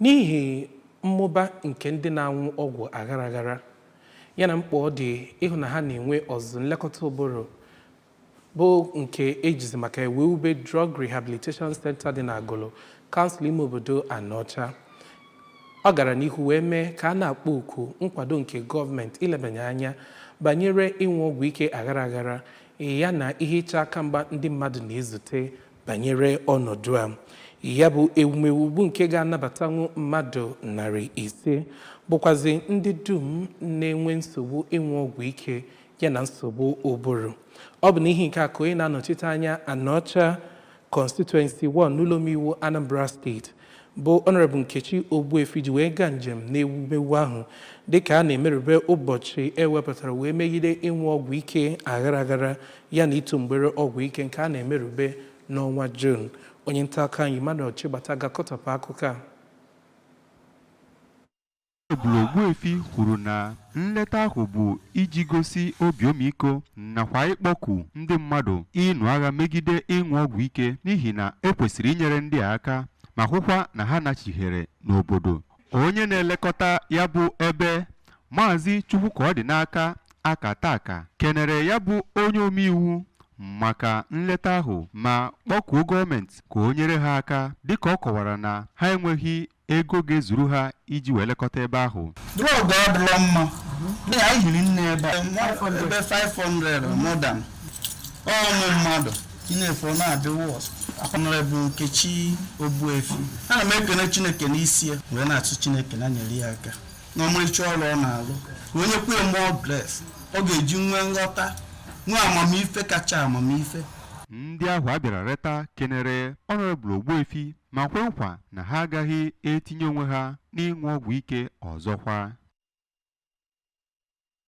N'ihi mmụba nke ndị na-aṅụ ọgwụ aghara aghara ya na mkpa ọ dị ịhụ na ha na-enwe ọzụzụ nlekọta ụbụrụ bụ nke ejizi maka wee wube Drug Rehabilitation Center dị n'Agụlụ, kansụl ime obodo Anaọcha. Ọ gara n'ihu wee mee ka a na-akpọ oku nkwado nke gọọmenti ilebanye anya banyere ịṅụ ọgwụ ike aghara aghara ya na ihe iche aka mgba ndị mmadụ na-ezute banyere ọnọdụ a. Ya bụ ewumewu bụ nke ga-anabatanwu mmadụ 500 bụkwazi ndị dum na-enwe nsogbu ịṅụ ọgwụ ike ya na nsogbu ụbụrụ. Ọ bụ n'ihi nke a ka onye na-anọchite anya Anaọcha Constituency 1 n'ụlọ omeiwu Anambra Steeti bụ Honorable Nkechi Ogbuefi ji wee gaa njem n'ewumewu ahụ dịka a na-emerube ụbọchị e wepụtara wee megide ịṅụ ọgwụ ike aghara aghara ya na ịtụ mgbere ọgwụ ike nke a na-emerube n'ọnwa Juun. Onye nta akụkọ anyị Emmanuel Chigbata ga-akọtọpụ akụkọ a. Honorable Ogbuefi kwuru na nleta ahụ bụ iji gosi obi ọmịiko nakwa ịkpọku ndị mmadụ ịnụ agha megide ịṅụ ọgwụ ike n'ihi na e kwesịrị inyere ndị a aka ma hụkwa na ha nachighere n'obodo. Onye na-elekọta ya bụ ebe, Maazị Chukwukaọdịnaka Akataka, kenere ya bụ onye omeiwu maka nleta ahụ ma kpọkuo gọọmenti ka o nyere ha aka dịka ọ kọwara na ha enweghị ego ga-ezuru ha iji wee lekọta ebe ahụ. Drug adịrọ mma. Dị anyị hiri nne ebe a. Ebe 500 more than. Ụmụ mmadụ ị na-efe ọ na-adị worse. Honorable Nkechi Ogbuefi, ana m ekene Chineke n'isi ya wee na-atụ Chineke na nyere ya aka n'ọmarịcha ọrụ ọ na-alụ ka onye kwe more grace ọ ga-eji nwee nghọta, nwee amamife kacha amamife. Ndị ahụ a bịara leta kenere Honorable Ogbuefi ma kwe nkwa na ha agaghị etinye onwe ha n'ịṅụ ọgwụ ike ọzọkwa.